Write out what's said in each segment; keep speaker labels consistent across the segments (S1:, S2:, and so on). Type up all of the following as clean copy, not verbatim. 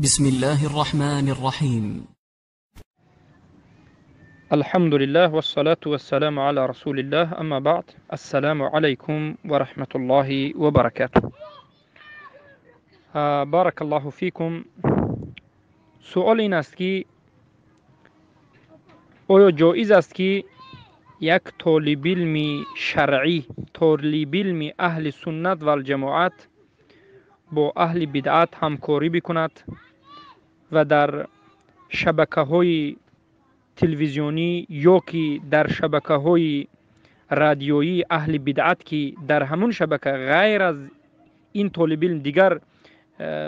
S1: بسم الله الرحمن الرحيم.
S2: الحمد لله والصلاة والسلام على رسول الله، أما بعد، السلام عليكم ورحمة الله وبركاته. بارك الله فيكم. سؤال این است که آیا جایز است که یک طالب علم شرعی، طالب علم اهل سنت و الجماعت با اهل بدعت همکاری بکند و در شبکه های تلویزیونی یا که در شبکه های رادیویی اهل بدعت که در همون شبکه غیر از این طالب علم دیگر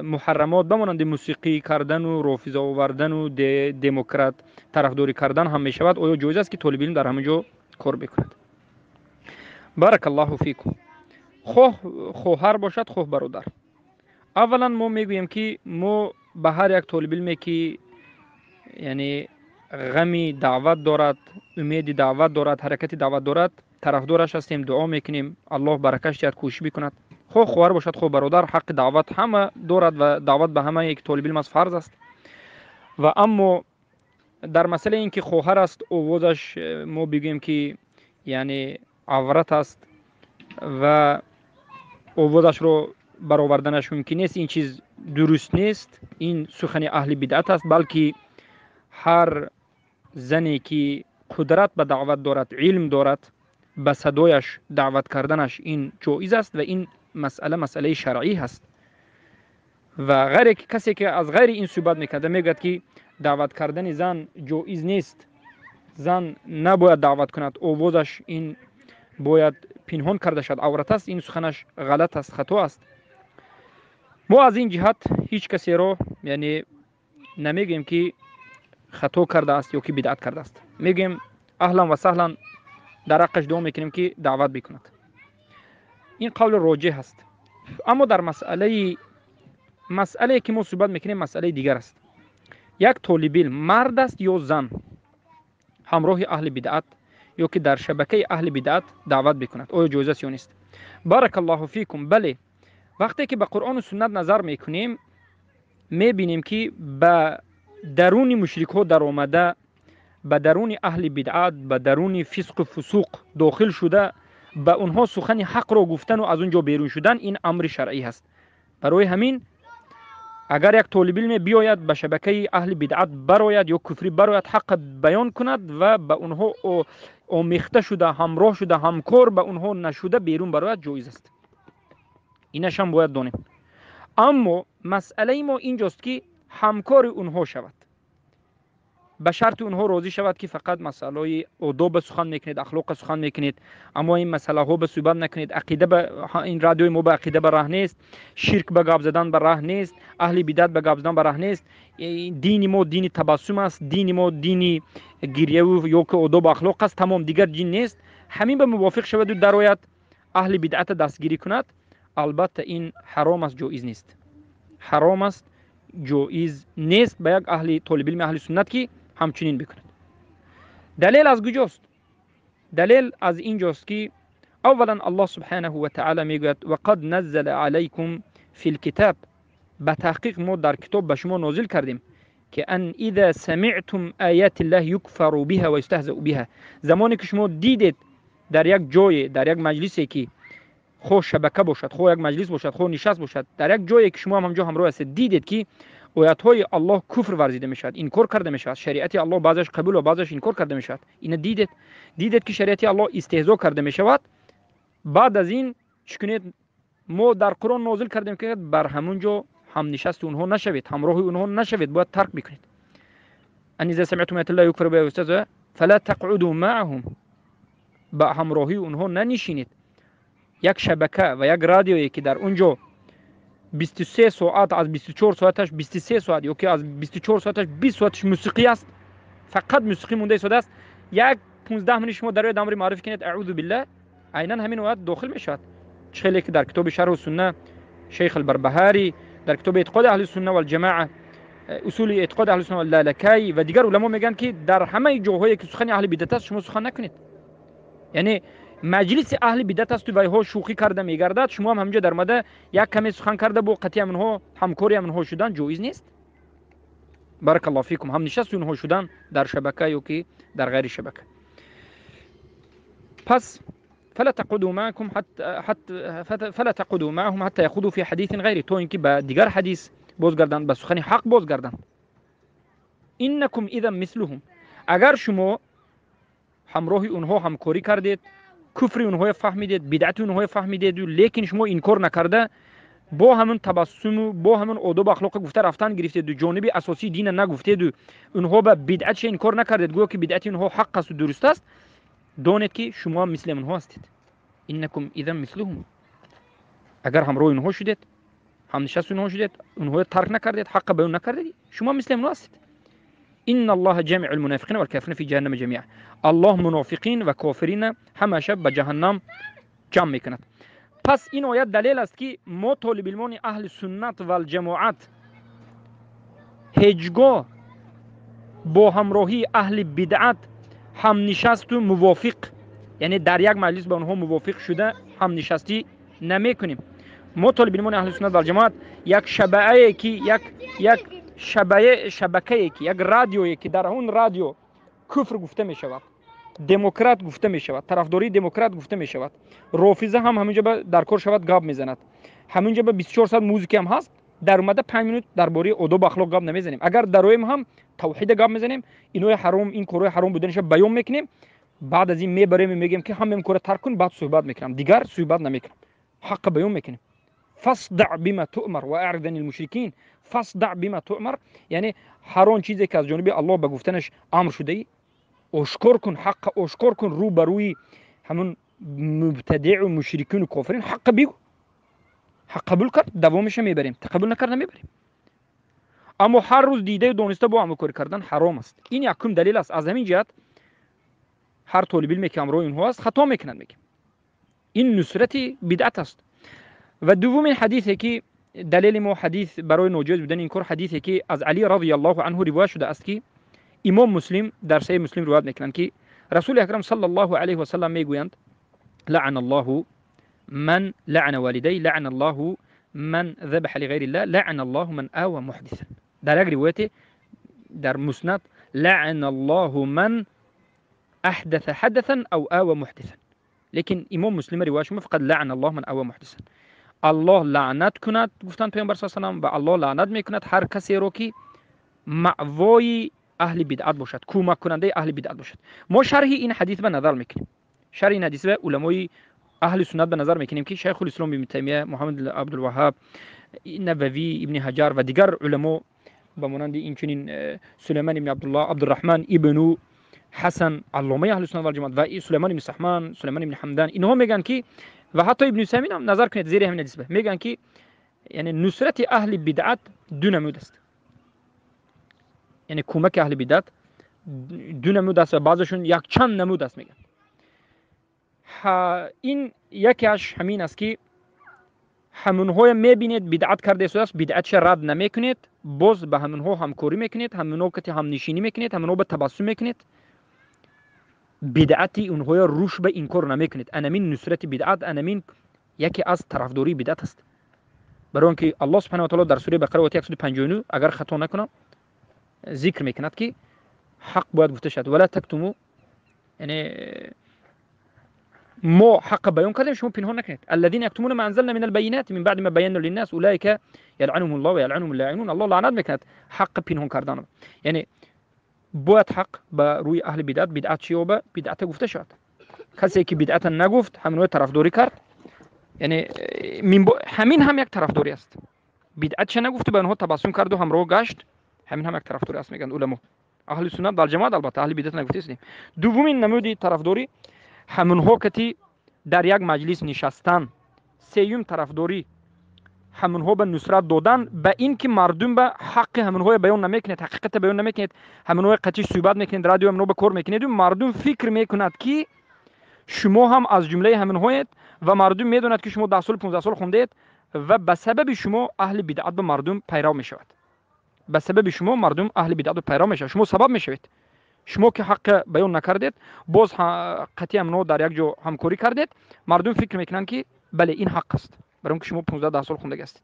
S2: محرمات بمانند موسیقی کردن و رافضه آوردن و دموکرات طرفداری کردن هم می شود، آیا جایز است که طالب علم در همونجا کار بکند؟ بارک الله فیکم. خواه خواهر باشد خواه برادر. اولا ما میگوییم که ما به هر یک طالب علمی که یعنی غمی دعوت دارد، امید دعوت دارد، حرکت دعوت دارد، طرفدارش هستیم، دعا میکنیم الله برکش دهد، کوشش بکند. خواه خواهر باشد خواه برادر، حق دعوت همه دارد و دعوت به همه یک طالب علم از فرض است. و اما در مسئله اینکه خواهر است، آوازش ما بگوییم که یعنی عورت است و آوازش رو برآوردنش ممکن نیست، این چیز درست نیست، این سخن اهل بدعت است. بلکه هر زنی که قدرت به دعوت دارد، علم دارد، به صدایش دعوت کردنش این جایز است و این مسئله مسئله شرعی هست. و غیر کسی که از غیر این صحبت میکنه میگوید که دعوت کردن زن جایز نیست، زن نباید دعوت کند، آوازش این باید پنهان کرده شد، عورت است، این سخنش غلط است، خطا است. ما از این جهت هیچ کسی را یعنی نمیگیم که خطا کرده است یا که بدعت کرده است، میگیم اهلا و سهلا در حقش دعا میکنیم که دعوت بکند. این قول راجح است. اما در مسئله که ما صحبت میکنیم مسئله دیگر است. یک طالب علم مرد است یا زن همراه اهل بدعت یا که در شبکه اهل بدعت دعوت بکند، آیا جایز است یا نیست؟ بارک الله فیکم. بله، وقتی که به قرآن و سنت نظر میکنیم میبینیم که به درون مشرک ها در آمده، به درون اهل بدعت، به درون فسق و فسوق داخل شده، به اونها سخن حق را گفتن و از اونجا بیرون شدن، این امر شرعی هست. برای همین اگر یک طالب علم بیاید به شبکه اهل بدعت براید یا کفری براید، حق بیان کند و به اونها آمیخته شده، همراه شده، همکار به اونها نشده بیرون براید، جایز است. اینش هم باید دانیم. اما مسئله ما اینجاست که همکار اونها شود، به شرط اونها راضی شود که فقط مسئله آداب سخن میکنید، اخلاق سخن میکنید، اما این مسئله ها به صحبت نکنید، عقیده به این رادیوی ما به عقیده به راه نیست، شرک به گپ زدن به راه نیست، اهل بدعت به گپ زدن به راه نیست، دین ما دین تبسم است، دین ما دین گریه و یا که آداب اخلاق است، تمام، دیگر دین نیست. همین به موافق شود و درآید اهل بدعت دستگیری کند، البته این حرام است، جایز نیست. حرام است، جایز نیست به یک اهل طالب علم اهل سنت که همچنین بکند. دلیل از کجاست؟ دلیل از اینجاست که اولا الله سبحانه و تعالی میگوید وقد نزل علیکم فی الکتاب، به تحقیق ما در کتاب به شما نازل کردیم که ان اذا سمعتم آیات الله یکفر بها و یستهزأ بها. زمانی که شما دیدید در یک جای، در یک مجلسی که خو شبکه باشد، خو یک مجلس باشد، خو نشست باشد، در یک جایی که شما هم همجا همراه هستید، دیدید که آیات های الله کفر ورزیده می شود، انکار کرده می شود، شریعت الله بعضش قبول و بعضش انکار کرده می شود، اینو دیدید، دیدید که شریعت الله استهزا کرده می شود. بعد از این چی کنید؟ ما در قرآن نازل کردیم که بر همونجا هم نشست اونها نشوید، همراه اونها نشوید، باید ترک بکنید. ان اذا سمعتم آیات الله یکفر بها و یستهزأ فلا تقعدوا معهم، با همراهی اونها ننشینید. یک شبکه و یک رادیویی که در اونجا 23 ساعت از 24 ساعتش 23 ساعت یا که از 24 ساعتش 20 ساعتش موسیقی است، فقط موسیقی مونده ایستاده است، یک 15 منی شما در امر معرفی کنید، اعوذ بالله، عینا همین وقت داخل میشود. چخیلی که در کتاب شرح السنه شیخ البربهاری، در کتاب اعتقاد اهل السنه والجماعه، اصول اعتقاد اهل السنه واللالکایی و دیگر علما میگن که در همه جاهایی که سخن اهل بدعت است شما سخن نکنید. یعنی مجلس اهل بدعت است و ها شوخی کرده میگردد، شما هم همجا در مده یک کمی سخن کرده با قطعی منها همکاری منها شدن جایز نیست. بارک الله فیکم، هم نشست اونها شدن در شبکه یا که در غیر شبکه. پس فلا تقعدوا معكم حتى فلا تقعدوا معهم حتى يخوضوا في حديث غيره، تو اینکه به دیگر حدیث بازگردند، به سخن حق بازگردند. انکم اذا مثلهم، اگر شما همراه اونها همکاری کردید، کفر اونها فهمیدید، بدعت اونها فهمیدید، لیکن شما انکار نکرده با همون تبسم و با همون آداب اخلاق گفته رفتن گرفتید و جانب اساسی دین نگفتید و اونها به بدعت انکار نکردید، گویا که بدعت اونها حق است و درست است، دانید که شما مثل اونها هستید. انکم اذا مثلهم، اگر همراه اونها شدید، هم نشست اونها شدید، اونها ترک نکردید، حق بیان نکردید، شما مثل اونها هستید. ان الله جامع المنافقین والکافرین فی جهنم جمیعا، الله منافقین و کافرین همشه به جهنم جمع میکند. پس این آیت دلیل است که ما طالب علمان اهل سنت و الجماعت هیچگاه با همراهی اهل بدعت هم نشست و موافق، یعنی در یک مجلس با آنها موافق شده هم نشستی نمیکنیم. ما طالب علمان اهل سنت و الجماعت یک شبعه که یک شبکه که یک رادیویی که در اون رادیو کفر گفته می شود، دموکرات گفته می شود، طرفداری دموکرات گفته می شود، رافضه هم همونجا در کار شود گپ میزند، همونجا به 24 ساعت موزیک هم هست، در اومده 5 minute درباره آداب اخلاق گپ نمیزنیم. اگر درویم هم توحید گپ میزنیم، اینو حرام، این کارهای حرام بودنش بیان میکنیم، بعد از این میبریم میگیم که هم این کارو ترک کن، بعد صحبت میکنم، دیگر صحبت نمیکنم، حق بیان میکنیم. فاصدع بما تؤمر واعرض عن المشرکین، فاصدع بما تؤمر یعنی هر آن چیزی که از جانب الله به گفتنش امر شده ای اشکار کن، حق اشکار کن، رو بروی همون مبتدع و مشرکین و کافرین حق بگو، حق قبول کرد دوامش میبریم، تقبل نکرد نمیبریم. اما هر روز دیده و دانسته با هم کار کردن حرام است. این یکم دلیل است. از همین جهت هر طالب علمی که امروز اینها است خطا میکنند، میگیم این نصرت بدعت است. و دومین حدیثی که دلیل ما حدیث برای ناجایز بودن این کار، حدیثی که از علی رضی الله عنه روایت شده است که امام مسلم در صحیح مسلم روایت میکنند که رسول اکرم صلی الله علیه و سلم میگویند لعن الله من لعن والدی، لعن الله من ذبح لغیر الله، لعن الله من آوى محدثا. در یک روایت در مسند لعن الله من احدث حدثا او آوى محدثا، لیکن امام مسلم روایتش فقط لعن الله من آوى محدثا. الله لعنت کند گفتن پیامبر صلی الله علیه و سلم، و الله لعنت میکند هر کسی رو که مأوای اهل بدعت باشد، کمک کننده اهل بدعت باشد. ما شرح این حدیث به نظر میکنیم، شرح این حدیث به علمای اهل سنت به نظر میکنیم که شیخ الاسلام ابن تیمیه، محمد عبدالوهاب، نووی، ابن حجر و دیگر علما به مانند این چنین سلیمان ابن عبدالله، عبدالرحمن ابن حسن علامه اهل سنت و الجماعت و سلیمان ابن سحمان، سلیمان ابن حمدان، اینها میگن که و حتی ابن سیمین هم نظر کنید زیر همین حدیث میگن که یعنی نصرت اهل بدعت دو نمود است، یعنی کمک اهل بدعت دو نمود است و بعضشون یک چند نمود است میگن. این یکیش همین است که همونهای میبینید بدعت کرده است، بدعتش رد نمیکنید، باز به همونها همکاری میکنید، همونها که هم نشینی میکنید، همونها به تبسم میکنید، بدعتی اونها روش به انکار نمیکنید. انمین نصرت بدعت، انمین یکی از طرفداری بدعت است. برای اینکه الله سبحانه و تعالی در سوره بقره آیه 159 اگر خطا نکنم ذکر میکند که حق باید گفته شد، ولا تکتمو، یعنی ما حق بیان کردیم شما پنهان نکنید. الذين يكتمون ما انزلنا من البينات من بعد ما بينا للناس اولئك يلعنهم الله ويلعنهم اللاعنون. الله لعنت میکند حق پنهان کردن، یعنی باید حق به روی اهل بدعت، بدعت چی به بدعت گفته شد. کسی که بدعت نگفت همون طرفداری کرد، یعنی همین هم یک طرفداری است. بدعت چه نگفت به آنها تبسم کرد و همراه گشت، همین هم یک طرفداری است میگن علما اهل سنت در جماعت. البته اهل بدعت نگفته استیم. دومین نمودی طرفداری همونها کتی در یک مجلس نشستن. سیوم طرفداری همونها به نصرت دادن، به این که مردم به حق همونها بیان نمیکنید، حقیقت بیان نمیکنید، همونها قطعی صحبت میکنید، رادیو همونها به کار میکنید و مردم فکر میکند که شما هم از جمله همونهایید و مردم میدوند که شما 10 سال 15 سال خوندید و به سبب شما اهل بدعت به مردم پیرو میشود. به سبب شما مردم اهل بدعت پیرو میشود، شما سبب میشوید. شما که حق بیان نکردید، باز قطعی همونها در یک جا همکاری کردید، مردم فکر میکنند که بله این حق است، برای اینکه شما 15 10 سال خوندگی هستید.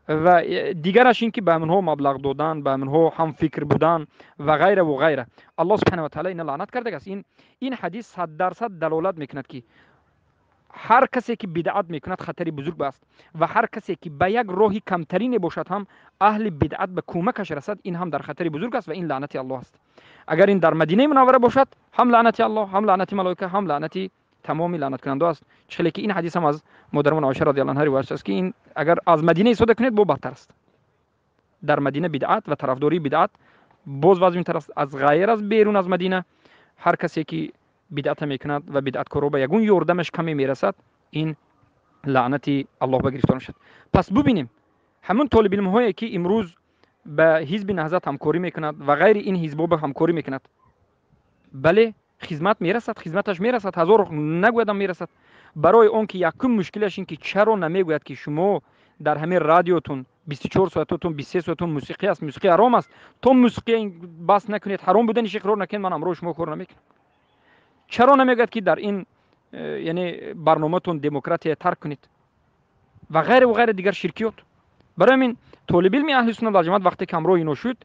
S2: Ва дигараш ин ки ба онҳо маблағ додан, ба онҳо ҳамфикр будан ва ғайра ва ғайра. Аллоҳ субҳанаҳу ва таъоло ина лаънат кардааст. Ин ҳадис 100% далолат мекунад, ки ҳар касе ки бидъат мекунад, хатари бузург аст, ва ҳар касе ки ба як роҳи камтарине бошад ҳам аҳли бидъат ба кӯмакаш расад, ин ҳам дар хатари бузург аст ва ин лаънати Аллоҳ аст. Агар ин дар Мадинаи Мунаввара бошад, ҳам лаънати Аллоҳ, ҳам лаънати малоика, ҳам лаънати тамоми лаънаткунандаҳо аст. Чӣ ки ин ҳадис ҳам аз модарамон Оиша радиаллоҳу анҳа ривоят аст, ки ин агар аз Мадина истифода кунед, бо бадтар аст. Дар Мадина бидъат ва тарафдории бидъат боз вазминтар аст аз ғайр аз берун аз Мадина. Ҳар касе ки бидъата мекунад ва бидъаткоро ба ягон ёрдамаш каме мерасад, ин лаънати Аллоҳ ба гирифтор мешавад. Пас бубинем, ҳамон толибилмҳое ки имрӯз ба ҳизби Наҳзат ҳамкорӣ мекунад ва ғайри ин ҳизбҳо ба ҳамкорӣ мекунад, бале, хизмат мерасад, хизматаш мерасад, ҳазор нагӯядам мерасад. Барои он ки якум мушкилаш ин ки чаро намегӯяд, ки шумо дар ҳамин радиотун 24 соататун, 23 соататун мусиқӣ аст, мусиқӣ ҳаром аст, то мусиқӣ бас накунед, ҳаром буданиш иқрор накунед, ман ҳамроҳи шумо кор намекунам. Чаро намегӯяд, ки дар ин яъне барноматон демократия тарк кунед ва ғайра ва ғайра, дигар ширкиёт. Барои ҳамин толибилми аҳли суннат вал ҷамоат вақте ки ҳамроҳи ино шуд,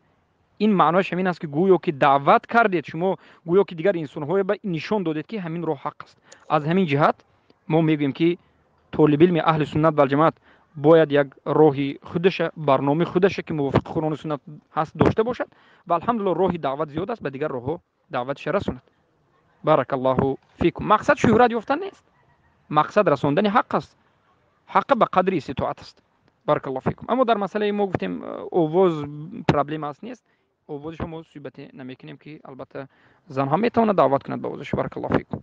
S2: ин маънояш ҳамин аст, ки гӯё ки даъват кардед шумо, гӯё ки дигар инсонҳое ба нишон додед, ки ҳамин роҳ ҳақ аст. Аз ҳамин ҷиҳат мо мегӯем, ки толибилми аҳли суннат вал ҷамоат бояд як роҳи худаша, барномаи худаша, ки мувофиқи Қуръону суннат ҳаст, дошта бошад ва алҳамдулиллоҳ, роҳи даъват зиёд аст, ба дигар роҳҳо даъватша расонад. Баракаллоҳу фикум. Мақсад шӯҳрат ёфтан нест, мақсад расондани ҳақ аст, ҳаққа ба қадри иститоат аст. Баракаллоҳу фикум. Аммо дар масъалаи мо гуфтем, овоз проблема аст, нест, овози шумо суҳбате намекунем, ки албатта зан ҳам метавонад даъват кунад ба овозаш. Баракаллоҳу фикум.